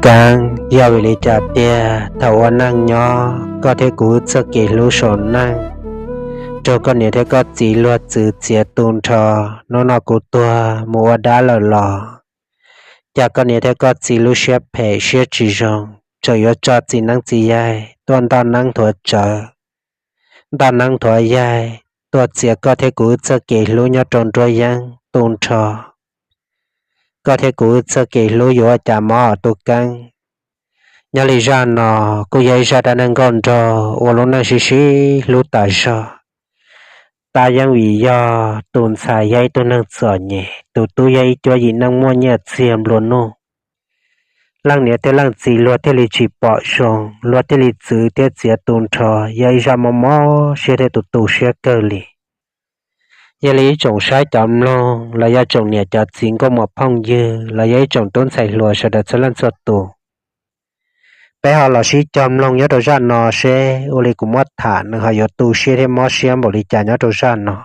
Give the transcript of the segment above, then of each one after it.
Kaab, yog vim li cas tiag thaum ua neej nyob koj thiab kuv wb txoj kev hlub saum neej raug koj niam thiab koj txiv luag txwv txiav tu nrho, hnub no kuv tuag mus ua dab lawm los cas koj niam thiab koj txiv lub siab phem siab tsis zoo tseem yuav tso txiv neeb txiv yaig tuaj ntoj neeb nthuav tsawv, ntoj neeb nthuav yaig tuaj txiav koj thiab kuv wb txoj kev hlub nyob rau nruab yeeb tu nrho. Koj thiab kuv wb txoj kev hlub yuav ua cas mob os Tub Keeb? Nyob li zaj no kuj yog ib zaj dab neeg nkauj nraug ua lub neej sib sib hlub tas zog. Tab yeeb vim yog tus ntxhais yog ib tug neeg txom nyem, tus tub yog ib cuab yim neej muaj nyiaj txiag nplua nuj. Leej niam thiab leej txiv luag thiaj li tsis pom zoo, luag thiaj li txwv thiab txiav tu nrho, yog ib zaj mob mob siab thiab tu tu siab kawg li. Yog li ib tsoom saib cov mloog los yog tsoom niam cov txiv nkauj muam phooj ywg los yog ib tsoom tub ntxhais hluas sawv daws txhua leej txhua tus, peb ho los sib cog mloog nyob rau zaj no seb ua li kuv muab tham nws ho yuav tu siab thiab mob siab npaum li cas nyob rau zaj no.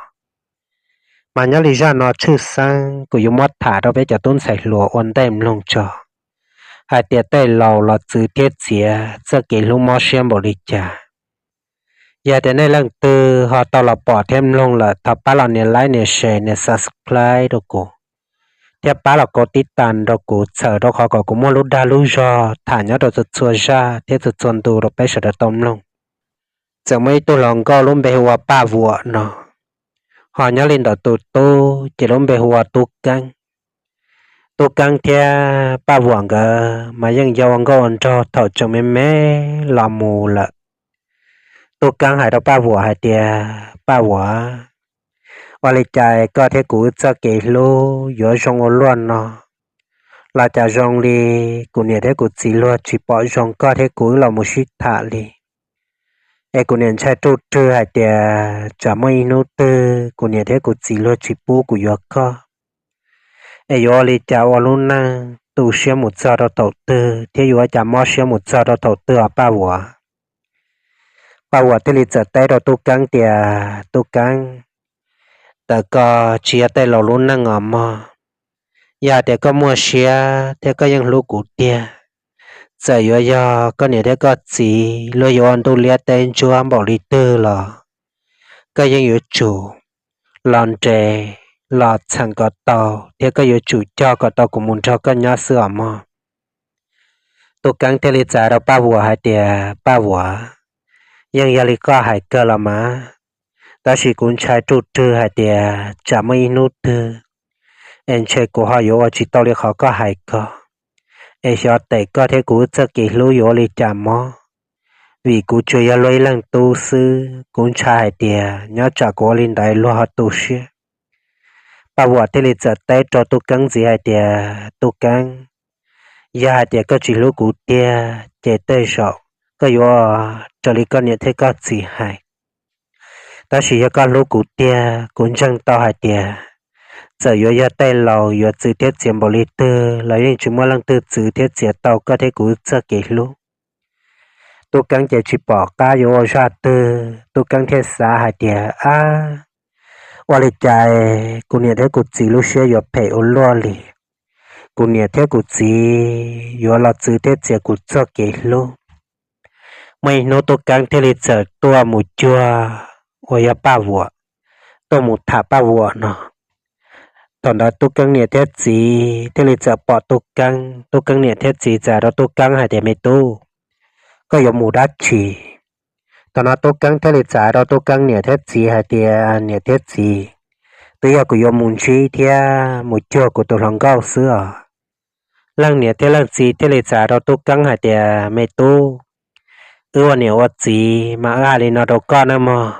Mas nyob li zaj no tshwj xeeb kuv yuav muab tham rau peb cov tub ntxhais hluas ua ntej mloog tso, hais tias tej laus los txwv thiab txiav txoj kev hlub mob siab npaum li cas. Yog tias nej leej twg ho tau los pom thiab mloog lawm thov pab los nias like nias share nias subscribe rau kuv, thiab pab los kaum tib tas rau kuv txhawm rau qhov kom kuv muaj lub dag lub zog tham nyob rau txhua txhua zaj thiab txhua txhua ntu rau peb sawv daws tau mloog. Txawm muaj ib tug hluas nkauj lub npe hu ua Paj Vuam no, ho nyob li ntawm tus tub ces lub npe hu ua Tub Keeb. Tub Keeb thiab Paj Vuam nkawd mas yeej yog ua nkauj ua nraug thaum tseem me me los mus lawm. Tub Keeb hais rau Paj Vuam hais tias, Paj Vuam, ua li cas koj thiab kuv wb txoj kev hlub yuav zoo ua luaj no? Los cas zoo li kuv niam thiab kuv txiv luag tsis pom zoo koj thiab kuv wb los mus sib tham li. Es kuv niam ntshai ruj rwg hais tias tsam muaj ib hnub twg kuv niam thiab kuv txiv luag tsis pub kuv yuav koj, es yuav ua li cas ua lub neej tu siab mus txog rau thaum twg thiab yuav ua cas mob siab mus txog rau thaum twg os Paj Vuam? Paj Vuam thiaj li txawm teb rau Tub Keeb tias, Tub Keeb, ntawm ko tsis yog tej laus lub neej os mog. Yog hais tias koj muaj siab thiab koj yeej hlub kuv tiag, txawm yuav yog koj niam thiab koj txiv luag yuav ua ntuj liab teb ntsuab npaum li twg los koj yeej yuav tsum los nres los txheem kom tau thiab koj yuav tsum cog kom tau kuv mus nrog koj nyob xwb os mog. Tub Keeb thiaj li txawm hais rau Paj Vuam hais tias, Paj Vuam, yeej yog li koj hais kawg los mas, tab sis kuv ntshai ruj rwg hais tias tsam muaj ib hnub twg es ntshe kuv ho yuav ua tsis tau li qhov koj hais ko, es xyov tes koj thiab kuv wb txoj kev hlub yuav ua li cas mob, vim kuv tsuas yog luag ib leeg tub xwb, kuv ntshai hais tias nyob tsam kuv ua li ntawd luag ho tu siab. Paj Vuam thiaj li txawm teb rau Tub Keeb ntxiv hais tias, Tub Keeb, yog hais tias koj tsis hlub kuv tiag ces tej zaum koj yuav raws li koj niam thiab koj txiv hais. Tab sis yog koj hlub kuv tiag, kuv ntseeg tau hais tias txawm yuav yog tej laus yuav txwv thiab txiav npaum li twg los yeej tsis muaj leej twg txwv thiab txiav tau koj thiab kuv wb txoj kev hlub. Tub Keeb ces tsis pom qab yuav ua zaj twg, Tub Keeb thiaj xav hais tias, Ab, ua li cas kuv niam thiab kuv txiv lub siab yuav phem ua luaj li? Kuv niam thiab kuv txiv yuav los txwv thiab txiav kuv txoj kev hlub. Muaj ib hnub Tub Keeb thiaj li txawm tuaj mus cuag uas yog Paj Vuam, tuaj mus tham Paj Vuam no. Thaum ntawd Tub Keeb niam thiab txiv thiaj li txawm pom Tub Keeb, Tub Keeb niam thiab txiv txawm hais rau Tub Keeb hais tias, Me tub, koj yuav mus dab tsi? Thaum no Tub Keeb thiaj li txawm hais rau Tub Keeb niam thiab txiv hais tias, Niam thiab txiv, twb yog kuv yuav mus ntsib thiab mus cuag kuv tus hluas nkauj xwb os. Leej niam thiab leej txiv thiaj li txawm hais rau Tub Keeb hais tias, Me tub, wb ua niam ua txiv mas wb hais li no rau koj nawb mog,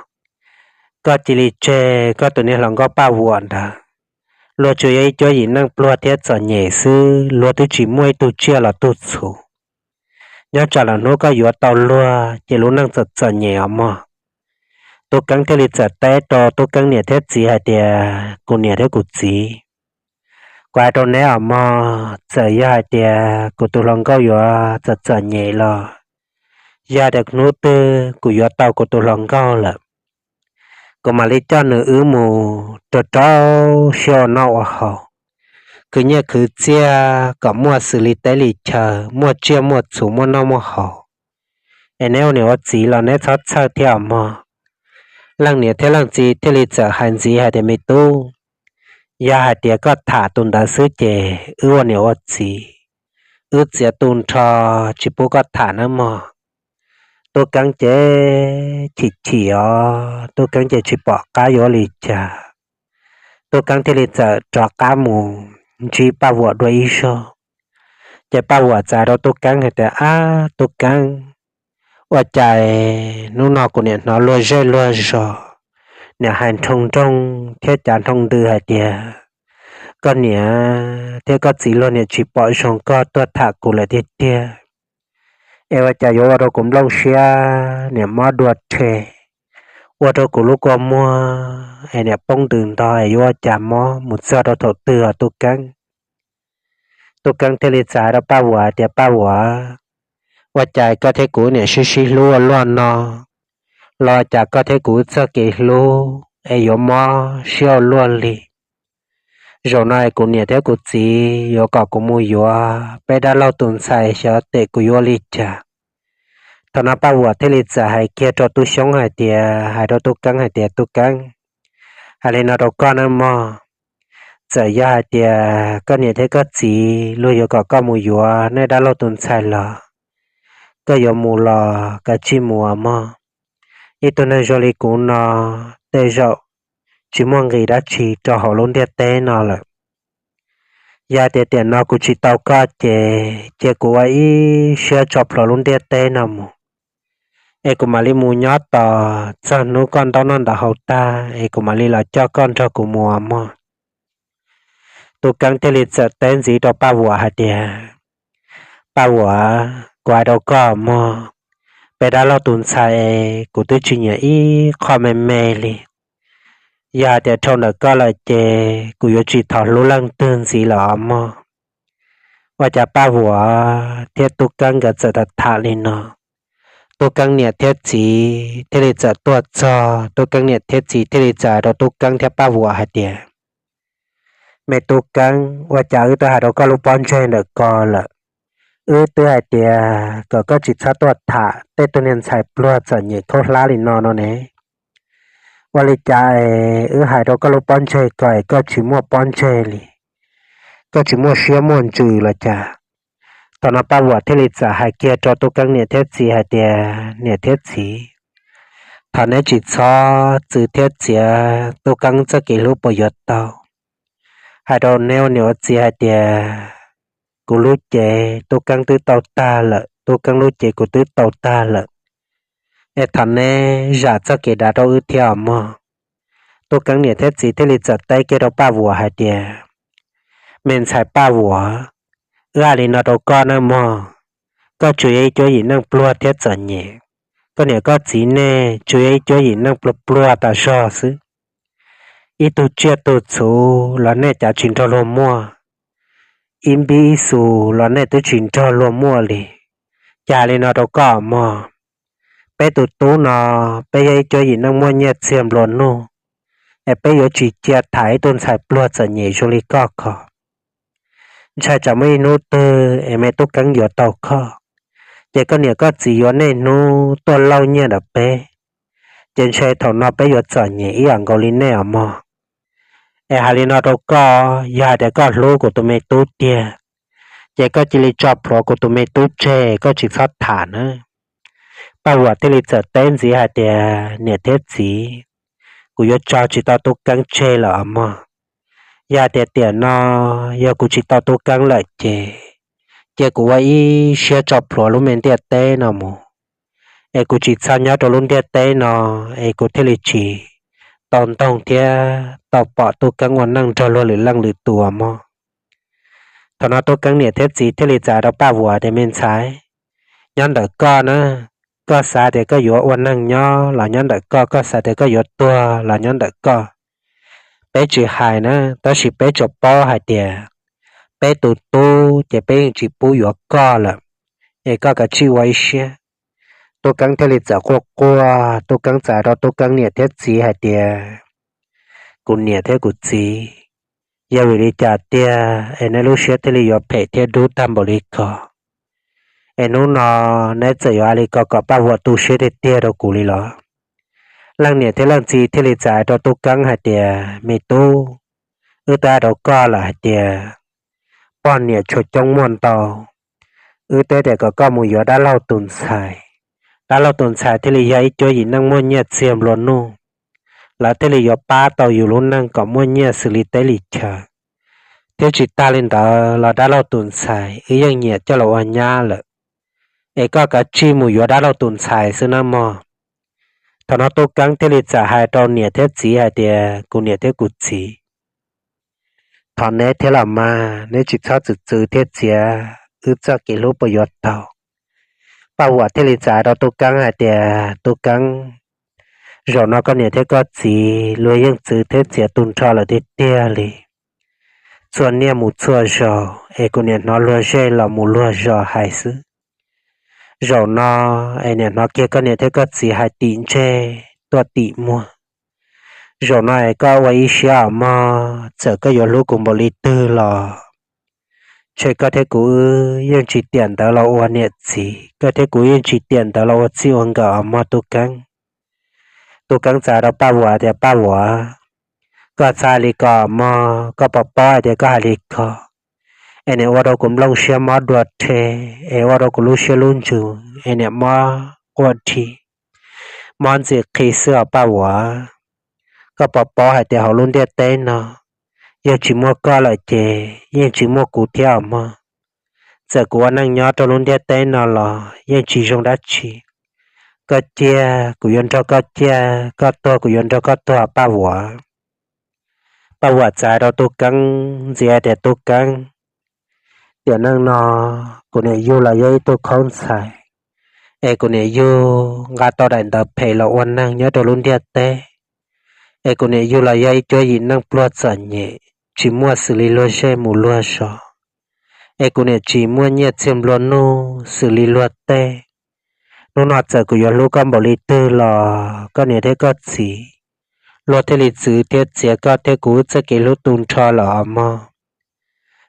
koj cia li tseg koj tus niag hluas nkauj Paj Vuam ntawd. Luag tsuas yog ib cuab yim neej pluag thiab txom nyem xwb, luag twb tsis muaj ib tug tsiaj los tug txhu. Nyob tsam lwm hnub koj yuav tau luag ces lub neej txom txom nyem os mog. Tub Keeb thiaj li txawm teb rau Tub Keeb niam thiab txiv hais tias, Kuv niam thiab kuv txiv, kuv hais rau neb os mog, txawm yog hais tias kuv tus hluas nkauj yuav txom txom nyem los yog hais tias hnub twg kuv yuav tau kuv tus hluas nkauj lawm, kuv mam li coj nws wb mus rau rau siab ua noj ua haus. khwv nyiaj khwv txiaj kom muaj xws li teb li chaw, muaj tsiaj muaj txhu, muaj noj muaj haus. Es neb ua niam ua txiv los neb txhob txhawj thiab os mog. Leej niam thiab leej txiv thiaj li txawm hais ntxiv hais tias, me tub, yog hais tias koj tham tus ntawd xwb ces wb ua niam ua txiv, wb txiav tu nrho tsis pub koj tham nawb mog. Tub Keeb ces chim chim os, Tub Keeb ces tsis pom qab yuav ua li cas. Tub Keeb thiaj li txawm rov qab mus ntsib Paj Vuam dua ib zaug. Ces Paj Vuam txais rau Tub Keeb hais tias, ab Tub Keeb, ua cas hnub no kuv niam hnov luag zej luag zos, niam hais nroo nrooj thiab cav nroo ntws hais tias koj niam thiab koj txiv luag niam tsis pom zoo koj tuaj tham kuv lawm tiag tiag. Es ua cas yuav ua rau kuv nplooj siab niam mob dua rhe, ua rau kuv lub kua muag es niam poob ntws nto es yuav ua cas mob mus txog rau thaum twg os Tub Keeb? Tub Keeb thiaj li txais rau Paj Vuam hais tias, Paj Vuam, ua cas koj thiab kuv niam sib sib hlub ua luaj no, los cas koj thiab kuv txoj kev hlub es yuav mob siab ua luaj li? Zaum no es kuv niam thiab kuv txiv yuav kom kuv mus yuav peb dab laug tus ntxhais xyov tes kuv yuav ua li cas. Thaum no Paj Vuam thiaj li txawm hais kiag rau Tub Xyoob hais tias, hais rau Tub Keeb hais tias, Tub Keeb, hais li no rau koj nawb mog, txawm yog hais tias koj niam thiab koj txiv luag yuav kom koj mus yuav nej dab laug tus ntxhais los koj yuav mus los kav tsij mus mog. Ib tug neeg zoo li kuv no tej zaum tsis muaj nqis dab tsi rau hauv lub ntiaj teb no lawm. Yog tias tiam no kuv tsis tau koj ces cia kuv ua ib siab tso plhuav lub ntiaj teb no mus, es kuv mam li mus nyob tos txog hnub koj ntaub noj ntawv haus tag es kuv mam li los coj koj nrog kuv mus mog. Tub Keeb thiaj li txawm teb ntxiv rau Paj Vuam hais tias, Paj Vuam, kuv hais rau koj mog, peb dab laug tus ntxhais es kuv twb tsis nyiam ib qho me me li. Yog hais tias dhau ntawm koj lawm ces kuv yuav tsis thov hlub leej twg ntxiv lawm os mog. Ua cas Paj Vuam thiab Tub Keeb nkawd txawm tham tham li no, Tub Keeb niam thiab txiv thiaj li txawm tuaj txog. Tub Keeb niam thiab txiv thiaj li txawm hais rau Tub Keeb thiab Paj Vuam hais tias, Me Tub Keeb, ua cas wb twb hais rau koj lub pob ntseg ntawm ko lawm? Wb twb hais tias kom koj tsis txhob tuaj tham tej tug niag ntxhais pluag txom nyem khaub hlab li no no ne. Ua li cas es wb hais rau koj lub pob ntseg ko es koj tsis muaj pob ntseg li, koj tsis muaj siab muaj ntsws los cas? Thaum no Paj Vuam thiaj li txawm hais kiag rau Tub Keeb niam thiab txiv hais tias, Niam thiab txiv, thov neb tsis txhob txwv thiab txiav Tub Keeb txoj kev hlub puas yuav tau? Hais rau neb ua niam ua txiv hais tias, kuv lub cev Tub Keeb twb tau tag lawm, Tub Keeb lub cev kuv twb tau tag lawm, es thov neb zam txoj kev dav rau wb thiab os mog. Tub Keeb niam thiab txiv thiaj li txawm teb kiag rau Paj Vuam hais tias, Me ntxhais Paj Vuam, wb hais li no rau koj nawb mog, koj tsuas yog ib cuab yim neej pluag thiab txom nyem. Koj niam koj txiv nej tsuas yog ib cuab yim neej pluag pluag tas zog xwb. Ib tug tsiaj tug txhu los nej cav tsis nrog luag muaj, ib npib ib xus los nej twb tsis nrog luag muaj li. Ces hais li no rau koj mog, peb tus tub no, peb yog ib cuab yim neej muaj nyiaj txiag nplua nuj, es peb yuav tsis cia tham ib tug ntxhais pluag txom nyem zoo li koj ko. Ntshai tsam muaj ib hnub twg es me Tub Keeb yuav tau koj, ces koj niam koj txiv yuav niaj hnub tuaj lauj nyiaj ntawm peb, ces ntshai thaum no peb yuav txom nyem ib yam nkaus li nej os mog. Es hais li no rau koj, yog hais tias koj hlub kuv tus me tub tiag, ces koj cia li tso plhuav kuv tus me tub tseg, koj tsis txhob tham nawb. Paj Vuam thiaj li txawm teb ntxiv hais tias, Niam thiab txiv, kuv yuav tso tsis tau Tub Keeb tseg lawm os mog. Yog hais tias tiam no yog kuv tsis tau Tub Keeb lawm ces, cia kuv ua ib siab tso plhuav lub me ntiaj teb no mus, es kuv tsis txhob nyob rau lub ntiaj teb no, es kuv thiaj li tsis tau ntoog thiab tau pom Tub Keeb ua neej nrog luag lwm leej lwm tus mog. Thaum no Tub Keeb niam thiab txiv thiaj li txawm rau Paj Vuam tias, Me ntxhais, nyob ntawm koj na, koj xav tias koj yuav ua neeg nyob los nyob ntawm koj, koj xav tias koj yuav tuag los nyob ntawm koj. Peb tsis hais na, tab sis peb tsuas paub hais tias peb tus tub ces peb yeej tsis pub yuav koj lawm, es koj kav tsij ua ib siab. Tub Keeb thiaj li txawm quaj quaj, Tub Keeb txawm rau Tub Keeb niam thiab txiv hais tias, Kuv niam thiab kuv txiv, Yog vim li cas tiag es neb lub siab thiaj li yuav phem thiab dub tag npaum li ko? Es hnub no neb txawm yuav hais li ko kom Paj Vuam tu siab tiag tiag rau kuv li los? Leej niam thiab leej txiv thiaj li txawm hais rau Tub Keeb hais tias, Me tub, wb twb hais rau koj lawm hais tias poj niam tshua coob muaj ntau. Wb teb tias kom koj mus yuav dab laug tus ntxhais, dab laug tus ntxhais thiaj li yog ib cuab yim neej muaj nyiaj txiag nplua nuj, lawv thiaj li yuav pab tau yus lub neej kom muaj nyiaj xws li teb li chaw. Thiab tsis tag li ntawd los dab laug tus ntxhais wb yeej nyiam coj los ua nyab lawm. Es koj kav tsij mus yuav dab laug tus ntxhais xwb nawb mog. Thaum no Tub Keeb thiaj li txawm hais rau niam thiab txiv hais tias, Kuv niam thiab kuv txiv, thov neb thiab los mas, neb tsis txhob txwv txwv thiab txiav wb txoj kev hlub puas yuav tau? Paj Vuam thiaj li txawm hais rau Tub Keeb hais tias, Tub Keeb, zaum no koj niam thiab koj txiv luag yeej txwv thiab txiav tu nrho lawm tiag tiag li. Txhua niaj mus txhua zaus es kuv niam hnov luag zej los mus luag zos hais xwb. Zaum no es niam hnov kiag koj niam thiab koj txiv hais tim ntsej tuaj tim muag. Zaum no es koj ua ib siab os mog, txawm koj yuav hlub kuv npaum li twg los ntshe koj thiab kuv wb yeej tsis tiam ntawd los ua niam txiv, koj thiab kuv yeej tsis tiam ntawd los ua txij ua nkawm os mog Tub Keeb. Tub Keeb txawm hais rau Paj Vuam tias, Paj Vuam, koj txhob hais li ko mog, koj puas paub hais tias koj hais li ko es niam ua rau kuv nplooj siab mob dua rhe, es ua rau kuv lub siab lub ntsws es niam mob quaj dhi, mob ntxim qhi xwb os Paj Vuam. Koj puas paub hais tias hauv lub ntiaj teb no yog tsis muaj koj lawm ces yeej tsis muaj kuv thiab os mog. Txawm kuv ua neej nyob rau lub ntiaj teb no los yeej tsis zoo dab tsi. Koj ciaj kuv yuav nrog koj ciaj, koj tuag kuv yuav nrog koj tuag Paj Vuam. Paj Vuam txawm hais rau Tub Keeb ntxiv hais tias, Tub Keeb, tiam neej no kuv niam yug los yog ib tug khaub ntxhais, es kuv niam yug nqa tau daim ntawv phem los ua neeg nyob rau lub ntiaj teb, es kuv niam yug los yog ib cuab yim neej pluag txom nyem, tsis muaj xws li luag zej mus luag zos, es kuv niam tsis muaj nyiaj txiag nplua nuj xws li luag tej. Hnub no txawm kuv yuav hlub koj npaum li twg los koj niam thiab koj txiv luag thiaj li txwv thiab txiav koj thiab kuv wb txoj kev hlub tu nrho lawm os mog.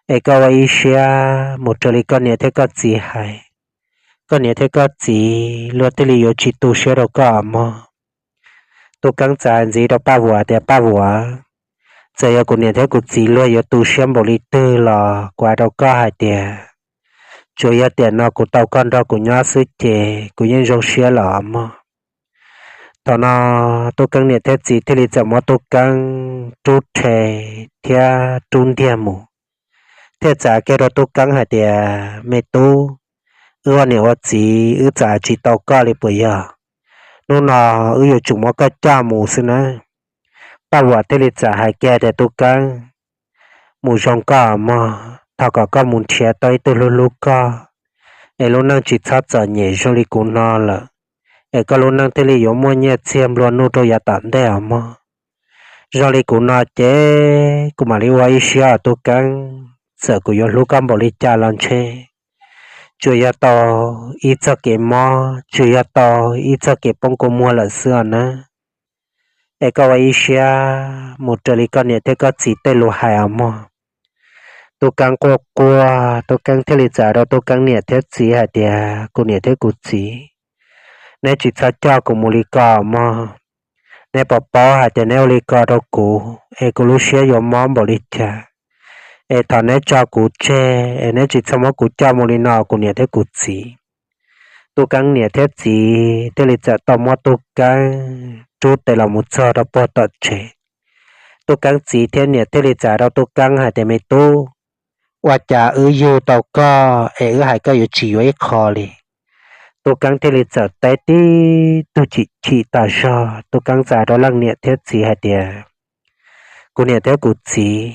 Es koj ua ib siab mus raws li koj niam thiab koj txiv hais, koj niam thiab koj txiv luag thiaj li yuav tsis tu siab rau koj os mog. Tub Keeb txawm hais ntxiv rau Paj Vuam tias, Paj Vuam, txawm yog kuv niam thiab kuv txiv luag yuav tu siab npaum li twg los kuv hais rau koj hais tias, tsuas yog tiam no kuv tau koj nrog kuv nyob xwb ces kuv yeej zoo siab lawm os mog. Thaum no Tub Keeb niam thiab txiv thiaj li txawm muab Tub Keeb rub rhe thiab rub ntiag mus, thiaj txawm hais kiag rau Tub Keeb hais tias, Me tub, wb ua niam ua txiv wb txawm hais tsis tau koj li puas yog? Hnub no wb yuav tsum muab koj coj mus xwb nawb. Paj Vuam thiaj li txawm hais kiag tias, Tub Keeb, mus zoo koj mog, thov kom koj mus nrhiav tau ib tug hlub hlub koj, es lub neej tsis txhob txom nyem zoo li kuv no lawm, es koj lub neej thiaj li yuav muaj nyiaj txiag nplua nuj rau yav tom ntej os mog. Zoo li kuv no ces kuv mam li ua ib siab os Tub Keeb, txawm kuv yuav hlub koj npaum li cas los ntshe tsuas yog tau ib txoj kev mob, tsuas yog tau ib txoj kev poob kua muag lawm xwb os nawb. Es koj ua ib siab mus raws li koj niam thiab koj txiv tej lus hais os mog. Tub Keeb quaj quaj, Tub Keeb thiaj li txawm hais rau Tub Keeb niam thiab txiv hais tias, Kuv niam thiab kuv txiv, neb tsis txhob coj kuv mus li ko mog. Neb puas paub hais tias neb ua li ko rau kuv es kuv lub siab yuav mob npaum li cas? Es thov neb tso kuv tseg es neb tsis txhob muab kuv coj mus li no kuv niam thiab kuv txiv. Tub Keeb niam thiab txiv thiaj li txawm tau muab Tub Keeb rub tes los mus txog rau puag tom tsev. Tub Keeb txiv thiab niam thiaj li txawm hais rau Tub Keeb hais tias, Me tub, ua cas wb yug tau koj es wb hais koj yuav tsis yuav ib qho li? Tub Keeb thiaj li txawm teb tib tug chim chim tas zog. Tub Keeb txawm hais rau leej niam thiab txiv hais tias, Kuv niam thiab kuv txiv,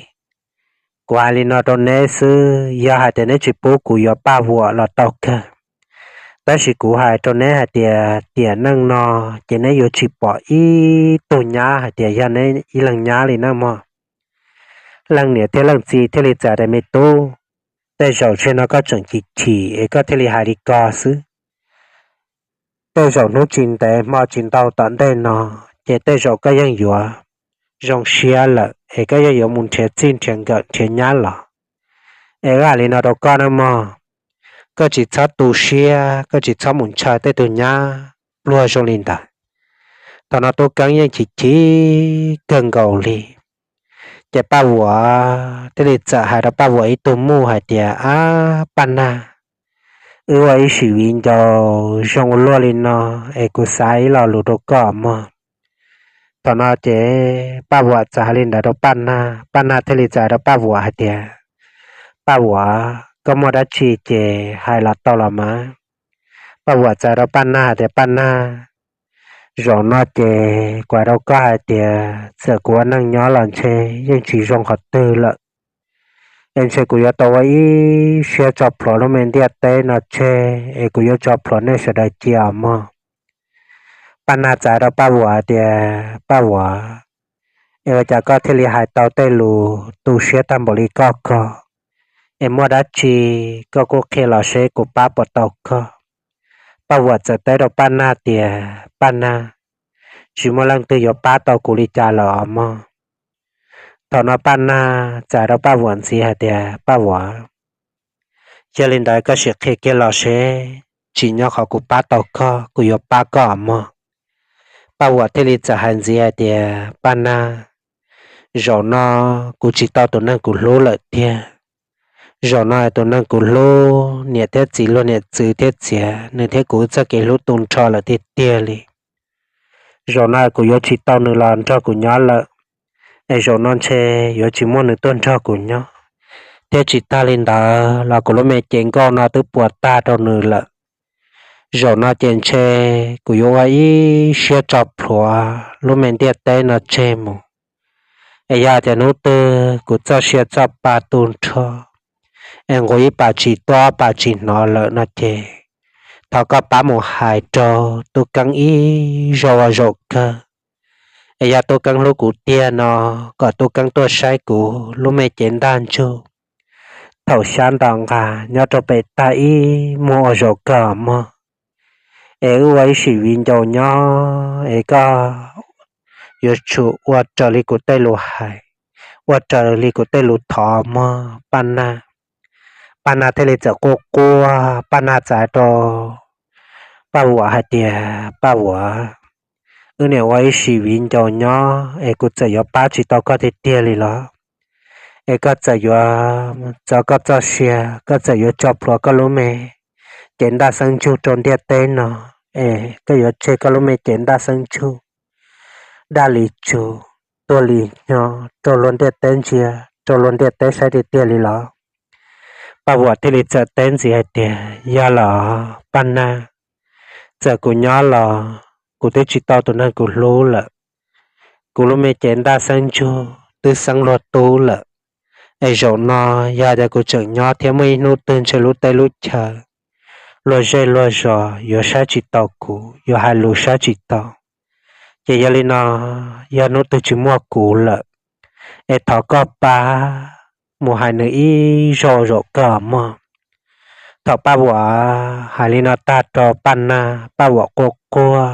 kuv hais li no rau neb xwb, yog hais tias neb tsis pub kuv yuav Paj Vuam los tau kawg, tab sis kuv hais rau neb hais tias tiam neej no ces neb yuav tsis pom ib tug nyab hais tias yog neb ib leeg nyab li nawb mog. Leej niam thiab leej txiv thiaj li txawm tias, Me tub, tej zaum tsam no koj tseem chim chim es koj thiaj li hais li ko xwb. Tej zaum hnub tsis ntev hmo tsis ntau tom ntej no ces tej zaum koj yeej yuav zoo siab lawm es koj yeej yuav mus nrhiav txij nrhiav nkawm nrhiav nyab los. Es wb hais li no rau koj nawb mog, koj tsis txhob tu siab, koj tsis txhob mus ntshaw tej tug nyab pluag zoo li ntawd. Thaum no tub Keeb yeej chim chim kawg nkaus li. Ces Paj Vuam thiaj li txawm hais rau Paj Vuam ib tug muj hais tias, Ab Paj Nag, wb ua ib sim viv ncaus zoo ua luaj li no es kuv xav ib lo lus rau koj mog. Thaum no ces Paj Vuam txawm hais li ntawd rau Paj Nag, Paj Nag thiaj li txawm hais rau Paj Vuam hais tias, Paj Vuam, koj muaj dab tsi ces hais los tau los mas. Paj Vuam txawm hais rau Paj Nag hais tias, Paj Nag, zaum no ces kuv hais rau koj hais tias txawm kuv ua neej nyob los ntshe yeej tsis zoo qhov twg lawm. Es ntshe kuv yuav tau ua ib siab tso plhuav lub me ntiaj teb no tseg es kuv yuav tso plhuav nej sawv daws cia os mog. Paj Nag txawm hais rau Paj Vuam hais tias, Paj Vuam, es ua cas koj thiaj li hais tau tej lus tu siab tag npaum li koj ko? Es muaj dab tsi koj kuj qhia los seb kuv pab puas tau koj. Paj Vuam txawm teb rau Paj Nag tias, Paj Nag, tsis muaj leej twg yuav pab tau kuv li cas lawm os mog. Thaum no Paj Nag txawm hais rau Paj Vuam ntxiv hais tias, Paj Vuam, yog li ntawd koj sim qhia kiag los seb tsim nyog qhov kuv pab tau koj, kuv yuav pab koj os mog. Paj Vuam thiaj li txawm hais ntxiv hais tias, Paj Nag, zaum no kuv tsis tau tus neeg kuv hlub lawm tiag. Zaum no tus neeg kuv hlub niam thiab txiv luag niam txwv thiab txiav nws thiab kuv txoj kev hlub tu nrho lawm tiag tiag li. Zaum no kuv yuav tsis tau nws los nrog kuv nyob lawm, es zaum no ntshe yuav tsis muaj nws tuaj nrog kuv nyob. Thiab tsis tag li ntawd los kuv lub me cev nkauj no twb puas tag rau nws lawm. Zaum no ces ntshe kuv yuav ua ib siab tso plhuav lub me ntiaj teb no tseg mus. Es yog tias hnub twg kuv txoj sia txoj pa tu nrho, es nqus ib pas tsis tuaj ob pas tsis hnov lawm no ces, thov koj pab mus hais rau tub Keeb ib zaug ua zaum kawg. Es yog tub Keeb hlub kuv tiag no, kom tub Keeb tuaj saib kuv lub me cev ntaj ntsug thaum xyab nto nqa nyob rau pem tag ib muag ua zaum kawg mog. Es wb ua ib sim viv ncaus nyob es koj yuav tsum ua raws li kuv tej lus hais, ua raws li kuv tej lus thov mog Paj Nag. Paj Nag thiaj li txawm quaj quaj, Paj Nag txawm hais rau Paj Vuam hais tias, Paj Vuam, wb niam ua ib sim viv ncaus nyob es kuv txawm yuav pab tsis tau koj tiag tiag li los? Es koj txawm yuav txo koj txoj sia, koj txawm yuav tso plhuav koj lub me cev ntaj xeeb ntsug rau ntiaj teb no, es koj yuav tseg koj lub me cev ntaj xeeb ntsug daj li tsug, tuag li hnyo rau luag ntiaj teb ntsia, rau luag ntiaj teb saib tiag tiag li los? Paj Vuam thiaj li txawm teb ntxiv hais tias, yog los Paj Nag, txawm kuv nyob los kuv twb tsis tau tus neeg kuv hlub lawm. Kuv lub me cev ntaj xeeb ntsug twb xeeb luag tub lawm. Es zaum no yog tias kuv tseem nyob thiab muaj ib hnub twg ntshe lub teb lub chaw, luag zej luag zos yuav saib tsis taus kuv, yuav hais lus saib tsis taus, ces yog li no, yog hnub twg tsis muaj kuv lawm, es thov koj pab mus hais nws ib zaug zaum kawg mog. Thaum Paj Vuam hais li no tag rau Paj Nag, Paj Vuam quaj quaj.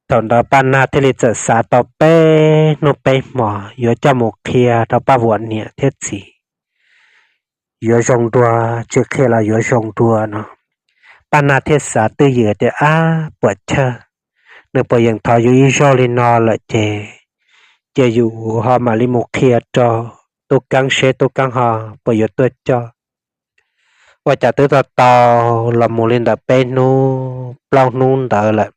Thaum ntawd Paj Nag thiaj li txawm xav tau peb hnub peb hmo yuav coj mus qhia rau Paj Vuam niam thiab txiv, yuav zoo dua tsis qhia los yuav zoo dua no. Paj Nag thiaj xav twj ywm tias, ab puam chawj, nws puas yeem thov yus ib zaug li no lawm ces, ces yus ho mam li mus qhia rau tub Keeb seb tub Keeb ho puas yuav tuaj coj. Ua cas twb tau tau los mus li ntawm peb hnub plaub hnub ntawd lawm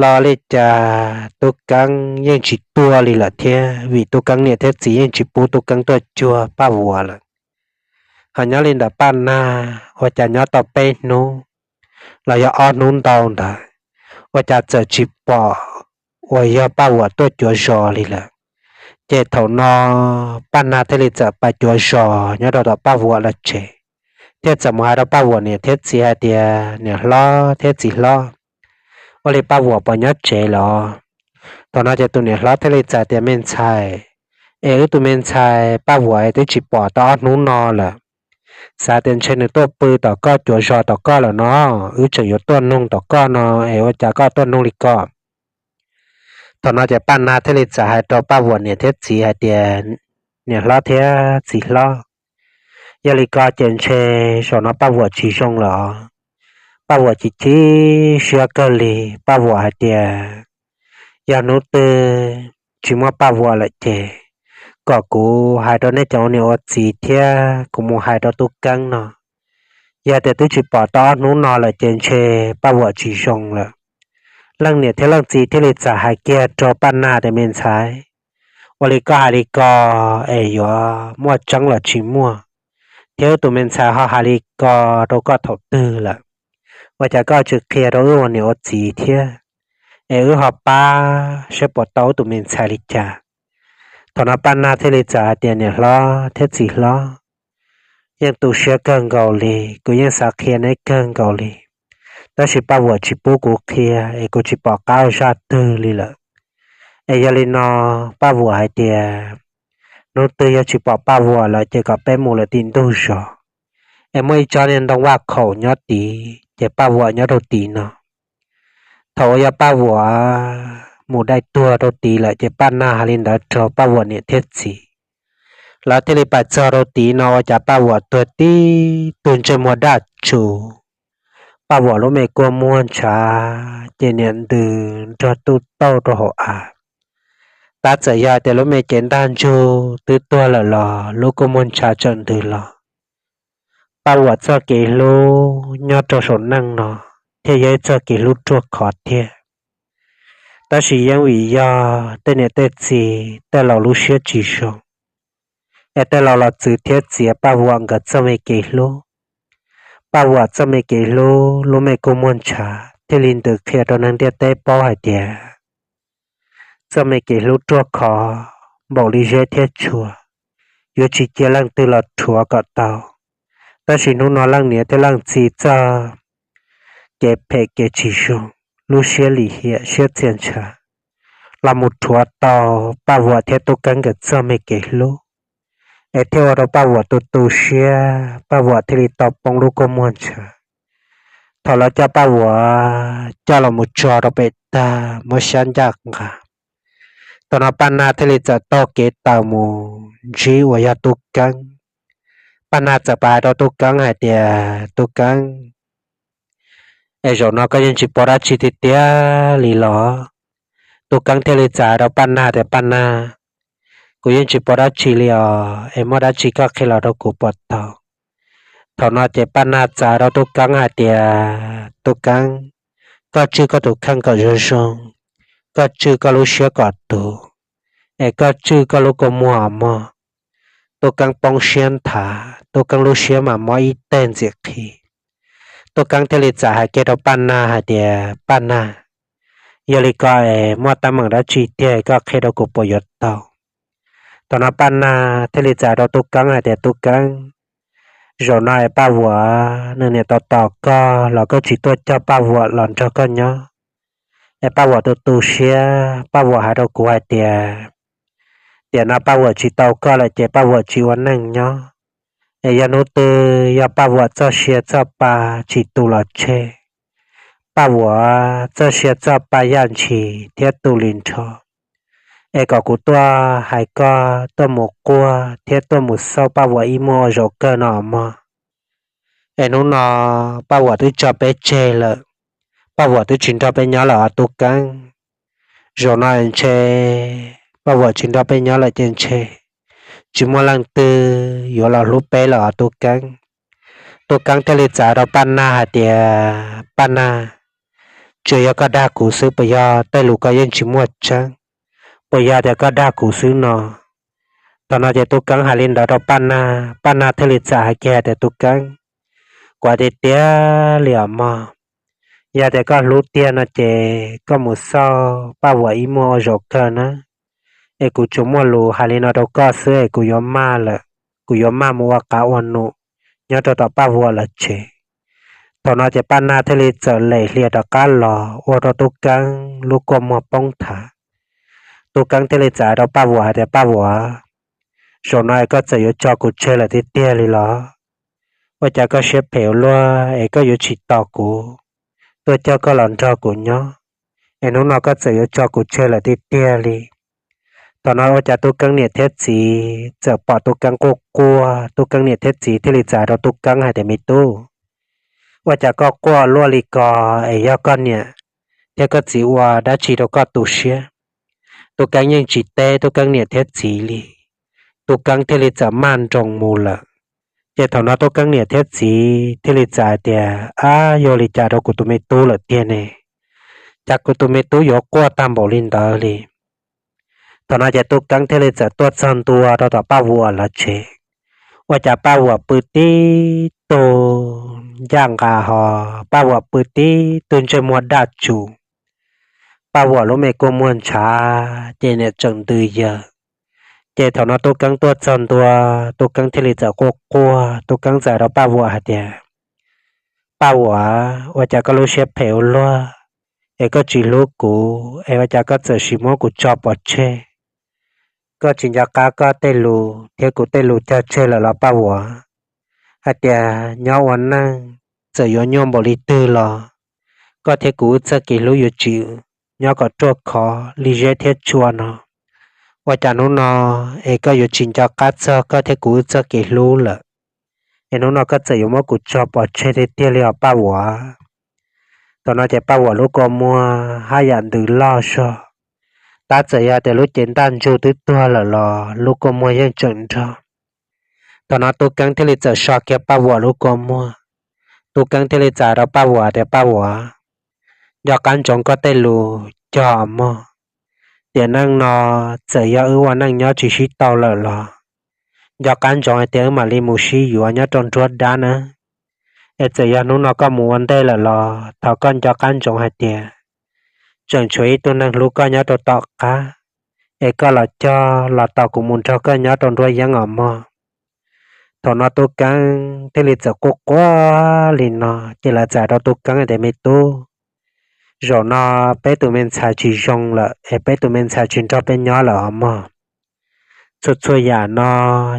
los li cas tub Keeb yeej tsis tuaj li lawm thiab, vim tub Keeb niam thiab txiv yeej tsis pub tub Keeb tuaj cuag Paj Vuam lawm. Ho nyob li ntawm Paj Nag ua cas nyob tau peb hnub los yog ob hnub ntau ntawd, ua cas txawm tsis pom uas yog Paj Vuam tuaj cuav zos li lawm. Ces thaum no Paj Nag thiaj li txawm pais cuav zos nyob rau tom Paj Vuam lawv tsev, thiaj txawm mus hais rau Paj Vuam niam thiab txiv hais tias, niam hlob thiab txiv hlob, ua li Paj Vuam puas nyob tsev los? Thaum no ces tus niam hlob thiaj li txawm tias, me ntxhais, es wb tus me ntxhais Paj Vuam twb tsis pom tau ob hnub no lawm. Xav tias ntshe nws tuaj pw tom koj cuav zos tom koj lawm no, wb tseem yuav tuaj noog tom koj no es ua cas koj tuaj noog li ko? Thaum no ces Paj Nag thiaj li txawm hais rau Paj Vuam niam thiab txiv hais tias, niam hlob thiab txiv hlob, yog li ko ces ntshe zaum no Paj Vuam tsis zoo lawm os. Paj Vuam chim chim siab kawg li, Paj Vuam hais tias, yog hnub twg tsis muaj Paj Vuam lawm ces kom kuv hais rau nej cov ua niam ua txiv thiab kuv mus hais rau Tub Keeb no, yog tias twb tsis pom tau ob hnub no lawm ces ntshe Paj Vuam tsis zoo lawm. Leej niam thiab leej txiv thiaj li txawm hais kiag rau Paj Nag tias, me ntxhais, ua li koj hais li ko es yuav muaj tseeb los tsis muaj, thiab wb tus me ntxhais ho hais li ko rau koj thaum twg lawm? Ua cas koj tsis qhia rau wb ua niam ua txiv thiab, es wb ho pab saib puas tau wb tus me ntxhais li cas? Thaum no Paj Nag thiaj li txawm hais tias, niam hlob thiab txiv hlob, yeej tu siab kawg nkaus li, kuv yeej xav qhia neb kawg nkaus li, tab sis Paj Vuam tsis pub kuv qhia es kuv tsis pom qab ua zaj twg li lawm. Es yog li no, Paj Vuam hais tias, hnub twg yog tsis pom Paj Vuam lawm ces kom peb mus lawm tim ntug zos, es muaj ib tsob niag ntoo vaj khaum nyob tid ces Paj Vuam nyob rau tid no. Thaum uas yog Paj Vuam mus dai tuag rau tid lawm ces Paj Nag hais li ntawd rau Paj Vuam niam thiab txiv, lawv thiaj li pais txog rau tid no ua cas Paj Vuam tuag tib tug ntsej muag daj tsuv, Paj Vuam lub me kua muag ntshav ces niam ntws nrog tuj tauj rau hauv av. Tab txawm yog tias lub me cev ntaj ntsug twb tuag lawm los lub kua muag ntshav tseem ntws los. Paj Vuam txoj kev hlub nyob rau saum neej no thiaj yog ib txoj kev hlub ruaj khov tiag. Tab sis yeej vim yog tej niam tej txiv tej laus lub siab tsis zoo, es tej laus los txwv thiab txiav Paj Vuam nkawd txoj me kev hlub. Paj Vuam txoj me kev hlub lub me kua muag ntshav thiaj li ntws qhia rau neeg ntiaj teb paub hais tias txoj me kev hlub ruaj khov npaum li zeb thiab tshua, yuav tsis cia leej twg los rhuav kom tau. Tab sis hnub no leej niam thiab leej txiv txoj kev phem kev tsis zoo, lub siab lim hiam siab txia ntshav los mus rhuav tau Paj Vuam thiab Tub Keeb nkawd txoj me kev hlub, es thiaj ua rau Paj Vuam tu tu siab, Paj Vuam thiaj li tau poob lub kua muag ntshav. Thaum lawv coj Paj Vuam coj los mus tso rau pem tag muab xyab ncaj nqa, thaum no Paj Nag thiaj li txawm taug kev tawm mus ntsib uas yog Tub Keeb. Paj Nag txawm pais hais rau Tub Keeb hais tias, Tub Keeb, es zaum no koj yeej tsis pom dab tsi tiag tiag li los? Tub Keeb thiaj li txawm hais rau Paj Nag tias, Paj Nag, kuv yeej tsis pom dab tsi li os, es muaj dab tsi koj qhia los rau kuv puas tau? Thaum no ces Paj Nag txawm hais rau Tub Keeb hais tias, Tub Keeb, koj tswj koj tus kheej kom zoo zoo, koj tswj koj lub siab kom tus, es koj tswj koj lub kua muag os mog. Tub Keeb poob siab nthav, Tub Keeb lub siab mas mob ib teg ntxim qhi. Tub Keeb thiaj li txawm hais kiag rau Paj Nag hais tias, Paj Nag, yog li ko es muaj teeb meem dab tsi tiag koj qhia rau kuv puas yuav tau? Thaum no Paj Nag thiaj li txawm hais rau Tub Keeb hais tias, Tub Keeb, zaum no es Paj Vuam nws niam tos tos koj los koj tsis tuaj coj Paj Vuam los nrog koj nyob, es Paj Vuam tu tu siab, Paj Vuam hais rau kuv hais tias, tiam no Paj Vuam tsis tau koj lawm ces Paj Vuam tsis ua neej nyob. Es yog hnub twg yog Paj Vuam txoj sia txoj pa tsis tu los tseg, Paj Vuam txoj sia txoj pa yaj ntshis thiab tu li nrho, es kom kuv tuaj hais koj tuaj mus quaj thiab tuaj mus xauj Paj Vuam ib muag ua zaum kawg no mog. Es hnub no Paj Vuam twb tso peb tseg lawm, Paj Vuam twb tsis nrog peb nyob lawm os Tub Keeb. Zaum no ntshe Paj Vuam tsis nrog peb nyob lawm ces ntshe tsis muaj leej twg yuav los hlub peb lawm os Tub Keeb. Tub Keeb thiaj li txawm hais rau Paj Nag hais tias, Paj Nag, tsuas yog koj dag kuv xwb puas yog tej lus koj yeej tsis muaj tseeb? Puas yog tias koj dag kuv xwb no? Thaum no ces Tub Keeb hais li ntawd rau Paj Nag, Paj Nag thiaj li txawm hais kiag hais tias, Tub Keeb, kuv hais tiag tiag li os mog, yog tias koj hlub tiag no ces koj mus xauj Paj Vuam ib muag ua zaum kawg na, es kuv tsuas muaj lus hais li no rau koj xwb es kuv yuav maj lawm, kuv yuav maj mus ua qav ua num nyob rau tom Paj Vuam lawv tsev. Thaum no ces Paj Nag thiaj li txawm lem hlias rov qab los ua rau Tub Keeb lub kua muag poob nthav. Tub Keeb thiaj li txawm hais rau Paj Vuam hais tias, Paj Vuam, zaum no es koj txawm yuav tso kuv tseg lawm tiag tiag li los? Ua cas koj siab phem ua luaj es koj yuav tsis tos kuv tuaj coj koj los nrog kuv nyob, es hnub no koj txawm yuav tso kuv tseg lawm tiag tiag li. Thaum no ua cas Tub Keeb niam thiab txiv txawm pom Tub Keeb quaj quaj, Tub Keeb niam thiab txiv thiaj li txawm hais rau Tub Keeb hais tias, Me tub, ua cas koj quaj luaj li ko, es yog koj niam thiab koj txiv ua dab tsi rau koj tu siab? Tub Keeb yeej tsis teb Tub Keeb niam thiab txiv li. Tub Keeb thiaj li txawm maj nroos mus lawm. Ces thaum no Tub Keeb niam thiab txiv thiaj li txawm hais tias, Ab, yuav li cas rau kuv tus me tub lawm tiag ne? Cas kuv tus me tub yuav quaj tag npaum li ntawd li? Thaum no ces Tub Keeb thiaj li txawm tuaj txog ntua rau tom Paj Vuam lawv tsev. Ua cas Paj Vuam pw tib tug ncaj nqa ho, Paj Vuam pw tib tug ntsej muag daj tsus, Paj Vuam lub me kua muag ntshav ces niam tseem ntws yaws. Ces thaum no Tub Keeb tuaj txog ntua, Tub Keeb thiaj li txawm quaj quaj, Tub Keeb txawm hais rau Paj Vuam hais tias, Paj Vuam, ua cas koj lub siab phem ua luaj, es koj tsis hlub kuv, es ua cas koj txawm sim muab kuv tso pov tseg? Koj tsis nco qab koj tej lus thiab kuv tej lus cog tseg lawm los Paj Vuam? Hais tias nyob ua neej txawm yuav nyuaj npaum li twg los koj thiab kuv wb txoj kev hlub yuav tsis nyob kom ruaj khov li zeb thiab tsua no. Ua cas hnub no es koj yuav tsis nco qab txog koj thiab kuv wb txoj kev hlub lawm, es hnub no koj txawm yuav muab kuv tso pov tseg tiag tiag li os Paj Vuam? Thaum no ces Paj Vuam lub kua muag haj yam ntws loj zog, tab txawm yog tias lub cev ntaj ntsug twb tuag lawm los lub kua muag yeej tseem nrog. Thaum no Tub Keeb thiaj li txawm so kiag Paj Vuam lub kua muag. Tub Keeb thiaj li txawm hais rau Paj Vuam tias, Paj Vuam, nco qab ntsoov koj tej lus cog mog. Tiam neej no txawm yog wb ua neej nyob tsis sib tau lawm los nco qab ntsoov hais tias wb mam li mus sib yuav nyob rau nruab dab na. Es txawm yog hnub no koj mus ua ntej lawm los thov koj nco qab ntsoov hais tias tseem tshuav ib tug neeg hlub koj nyob rau tom qab, es koj los cog los tau kuv mus nrog koj nyob rau nruab yeeb os mog. Thaum no Tub Keeb thiaj li txawm quaj quaj li no, ces lawv txawm hais rau Tub Keeb tias, Me tub, zaum no peb tus me ntxhais tsis zoo lawm es peb tus me ntxhais tsis nrog peb nyob lawm os mog. Txhua txhua yam no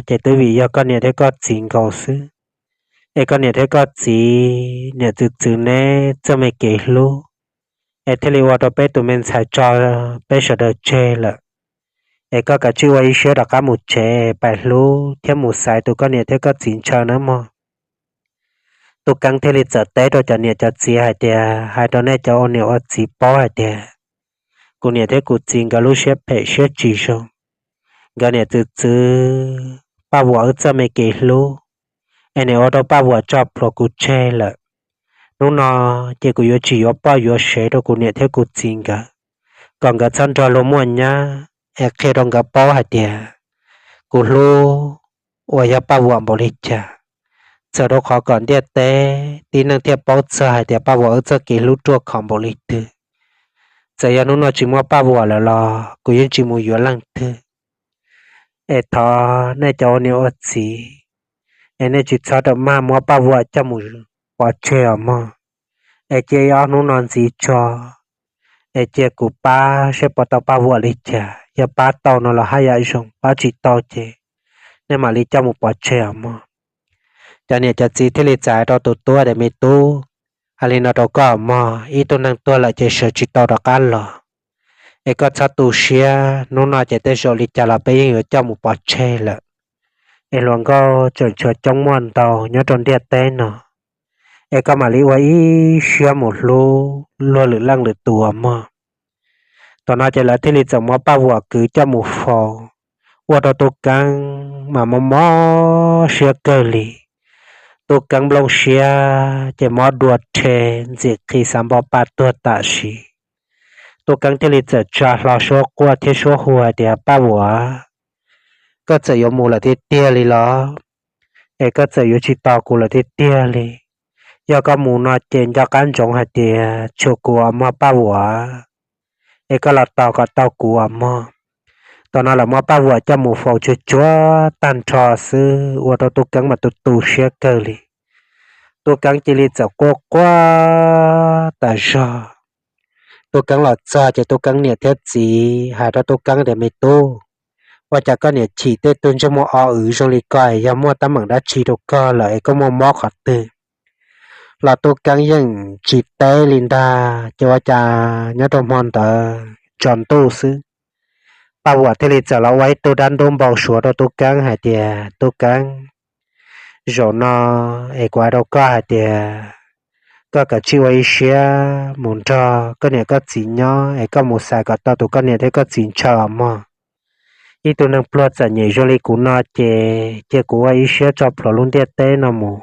ces twb vim yog koj niam thiab koj txiv nkaus xwb. Es koj niam thiab koj txiv niam txwv txwv neb txoj me kev hlub, es thiaj li ua rau peb tus me ntxhais tso peb sawv daws tseg lawm. Es koj kav tsij ua ib siab rov qab mus tsev pais hlub thiab mus xaiv tus koj niam thiab koj txiv ntshaw nawb mog. Tub Keeb thiaj li txawm teb rau cov niam cov txiv hais tias, Hais rau nej cov ua niam ua txiv paub hais tias kuv niam thiab kuv txiv nkawd lub siab phem siab tsis zoo. Nkawd niam txwv txwv Paj Vuam wb txoj me kev hlub, es niam ua rau Paj Vuam tso plhuav kuv tseg lawm. Hnub no ces kuv yuav tsis yuav poj yuav sev rau kuv niam thiab kuv txiv nkawd, kom nkawd txhob nrog luag muaj nyab, es qhia rau nkawd paub hais tias kuv hlub uas yog Paj Vuam npaum li cas. Txawm rau qhov kom ntiaj teb tib neeg thiaj paub txog hais tias Paj Vuam wb txoj kev hlub ruaj khov npaum li twg. Txawm yog hnub no tsis muaj Paj Vuam lawm los kuv yeej tsis mus yuav leej twg. Es thov nej cov ua niam ua txiv, es nej tsis txhob rawm maj muab Paj Vuam coj mus pov tseg os mog. Es cia ob hnub no ntxiv tso, es cia kuv pab seb puas tau Paj Vuam li cas. Yog pab tau no los haj yam zoo, pab tsis tau ces nej mam li coj mus pov tseg os mog. Cov niam cov txiv thiaj li txawm hais rau tus tub tias, Me tub, hais li no rau koj mog, ib tug neeg tuag lawm ces sawv tsis tau rov qab los. Es koj txhob tu siab, hnub no ces tej zaum li cas los peb yeej yuav coj mus pov tseg lawm. Es hluas nkauj tseem tshuav coob muaj ntau nyob rau ntiaj teb no. Es koj mam li ua ib siab mus hlub luag lwm leej lwm tus os mog. Thaum no ces lawv thiaj li txawm muab Paj Vuam kwv coj mus faus, ua rau Tub Keeb mas mob mob siab kawg li. Tub Keeb nplooj siab ces mob dua rhe, ntxim qhis xav npo pa tuag tam sim. Tub Keeb thiaj li txawm tsa hlo suab quaj thiab suab hu hais tias, Paj Vuam, koj txawm yuav mus lawm tiag tiag li los? Es koj txawm yuav tsis tos kuv lawm tiag tiag li? Yog koj mus no ces nco qab ntsoov hais tias tshuav kuv os mog Paj Vuam, es koj los tos kom tau kuv os mog. Thaum no lawv muab Paj Vuam coj mus faus tsuag tsuag tag nrho xwb, ua rau Tub Keeb mas tu tu siab kawg li. Tub Keeb cia li txawm quaj quaj tas zog. Tub Keeb los txog ces Tub Keeb niam thiab txiv hais rau Tub Keeb tias, Me tub, ua cas koj niam chim tej tug ntsej muag o wv zoo li ko, yog muaj teeb meem dab tsi rau koj lawm es koj muaj mob qhov twg? los Tub Keeb yeej tsis teb li ntag. Ces ua cas nyob rau hmo ntawd tsaus ntuj xwb, Paj Vuam thiaj li txawm los ua ib tug dab ntub npau suav rau Tub Keeb hais tias, Tub Keeb, zaum no es kuv hais rau koj hais tias koj kav tsij ua ib siab mus nrog koj niam koj txiv nyob es koj mus xaiv kom tau tus koj niam thiab koj txiv ntshaw os mog. Ib tug neeg pluag txom nyem zoo li kuv no ces cia kuv ua ib siab tso plhuav lub ntiaj teb no mus,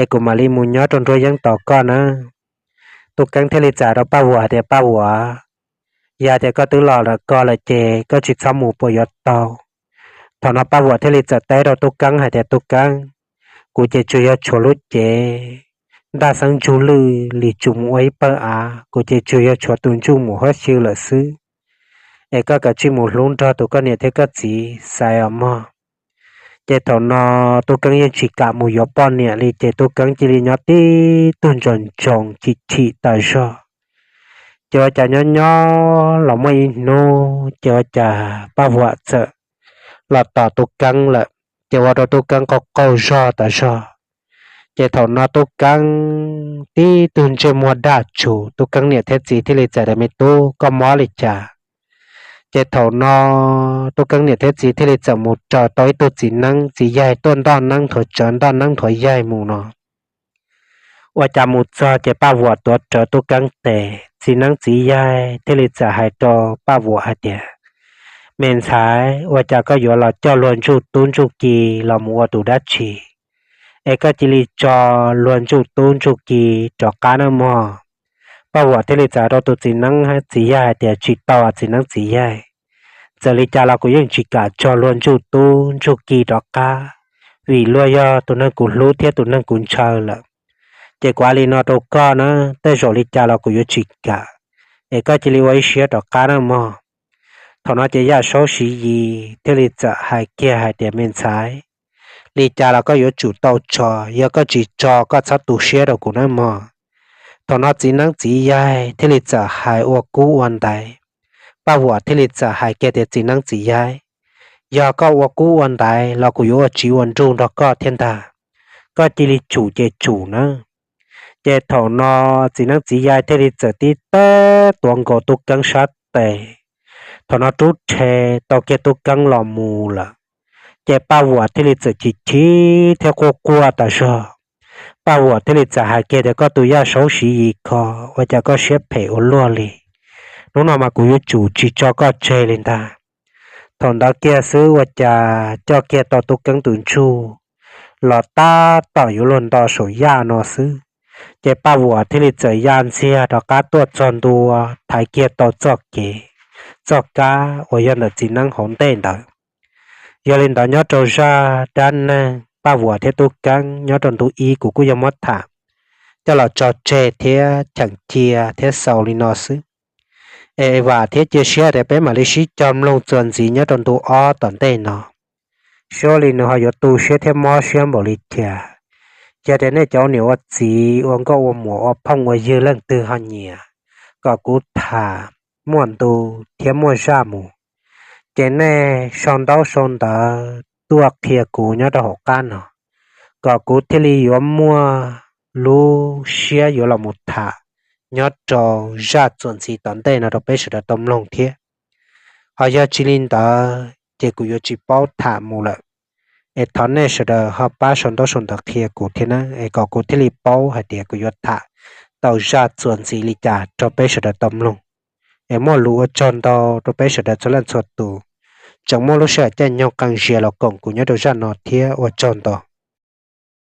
es kuv mam li mus nyob rau nruab yeeb tos koj nawb. Tub Keeb thiaj li txawm hais rau Paj Vuam hais tias, Paj Vuam, yog tias koj twb los lawm ko lawm ces koj tsis txhob mus puas yuav tau? Thaum no Paj Vuam thiaj li txawm teb rau Tub Keeb hais tias, Tub Keeb, kuv ces tsuas yog tshuav lub cev ntaj xeeb ntsug lwj li tsum mus ua ib pawg av, kuv ces tsuas yog tshuav tus ntsuj mus huab xyw lawm xwb, es koj kav tsij mus hlub nrog tus koj niam thiab koj txiv xaiv os mog. Ces thaum no Tub Keeb yeej tsis kam mus yuav poj niam li, ces Tub Keeb cia li nyob tib tug ntsoos ntsoos chim chim tas zog. Ces ua cas nyob nyob los muaj ib hnub ces ua cas Paj Vuam txawm los tos Tub Keeb lawm, ces ua rau Tub Keeb qaug qaug zog tas zog. Ces thaum no Tub Keeb tib tug ntsej muag daj tsug, Tub Keeb niam thiab txiv thiaj li txawm tias, Me tub, koj mob li cas? Ces thaum no Tub Keeb niam thiab txiv thiaj li txawm mus raws tau ib tug txiv neeb txiv yaig tuaj ntoj neeb nthuav tsawv ntoj neeb nthuav yaig mus no. Ua cas mus txog ces Paj Vuam tuav rawv Tub Keeb tes, txiv neeb txiv yaig thiaj li txawm hais rau Paj Vuam hais tias, Me ntxhais, ua cas koj yuav los coj luag ntsuj tub ntsuj ki los mus ua tus dab tsi? Es koj cia li tso luag ntsuj tub ntsuj ki rov qab nawb mog. Paj Vuam thiaj li txawm hais rau tus txiv neeb txiv yaig hais tias, Tsis tau, txiv neeb txiv yaig, txawm li cas los kuv yeej tsis kam tso luag ntsuj tub ntsuj ki rov qab, vim luag yog tus neeg kuv hlub thiab tus neeg kuv ntshaw lawm. Ces kuv hais li no rau koj na, tej zaum li cas los kuv yuav tsis kam, es koj cia li ua ib siab rov qab nawb mog. Thaum no ces Yaj Saub Siv Yis thiaj li txawm hais kiag hais tias, Me ntxhais, li cas los koj yuav tsum tau tso, yog koj tsis tso koj txhob tu siab rau kuv nawb mog. Thaum no txiv neeb txiv yaig thiaj li txawm hais ua kub ua ntaiv. Paj Vuam thiaj li txawm hais kiag tias, Txiv neeb txiv yaig, yog koj ua kub ua ntaiv los kuv yuav ua tsiv ua nruj nrog koj thiab ntag. Koj cia li tsum ces tsum nawb. Ces thaum no txiv neeb txiv yaig thiaj li txawm tib teg tuav nkaus Tub Keeb sab tes. Thaum no rub rhe tau kiag Tub Keeb los mus lawm. Ces Paj Vuam thiaj li txawm chim chim thiab quaj quaj tas zog. Paj Vuam thiaj li txawm hais kiag tias, Koj tus Yaj Saub Siv Yis ko, ua cas koj siab phem ua luaj li? Hnub no mas kuv yuav tsum tsis tso koj tseg li ntag. Thaum ntawd kiag xwb ua cas coj kiag tau Tub Keeb tus ntsuj los tab tom yuav luag nto saum Yaj no xwb, ces Paj Vuam thiaj li txawm ya ntxiag rov qab tuaj txog ntua thaiv kiag tau txoj kev, txoj kab uas yog ntawm txiv neeb hauv ntej ntawd. Yog li ntawd nyob rau zaj dab neeg Paj Vuam thiab Tub Keeb nyob rau ntu ib kuv kuj yog muab tham coj los tso tseg thiab cheem cia thiab xaus li no xwb. Es vam thiab cia siab tias peb mam li sib cog mloog txuas ntxiv nyob rau ntu ob tom ntej no, seb ua li nws ho yuav tu siab thiab mob siab npaum li cas. Cia tias nej cov ua niam ua txiv ua nkauj ua muam ua phooj ua ywg leej twg ho nyiam kom kuv tham muaj ntu thiab muaj zaj mus, ces nej sau ntaub sau ntawv tuaj qhia kuv nyob rau hauv qab no, kom kuv thiaj li yuav muaj lub siab yuav los mus tham nyob rau zaj txuas ntxiv tom ntej no rau peb sawv daws tau mloog thiab. Ho yog tsis li ntawd ces kuv yuav tsis paub tham mus lawm. Es thov nej sawv daws ho pab sau ntaub sau ntawv qhia kuv thiab na, es kom kuv thiaj li paub hais tias kuv yuav tham tau zaj txuas ntxiv li cas rau peb sawv daws tau mloog. Es muaj lus ua tsaug ntau rau peb sawv daws txhua leej txhua tus tseem muaj lub sij hawm caij nyoog qee zias los koom kuv nyob rau zaj no thiab ua tsaug ntau.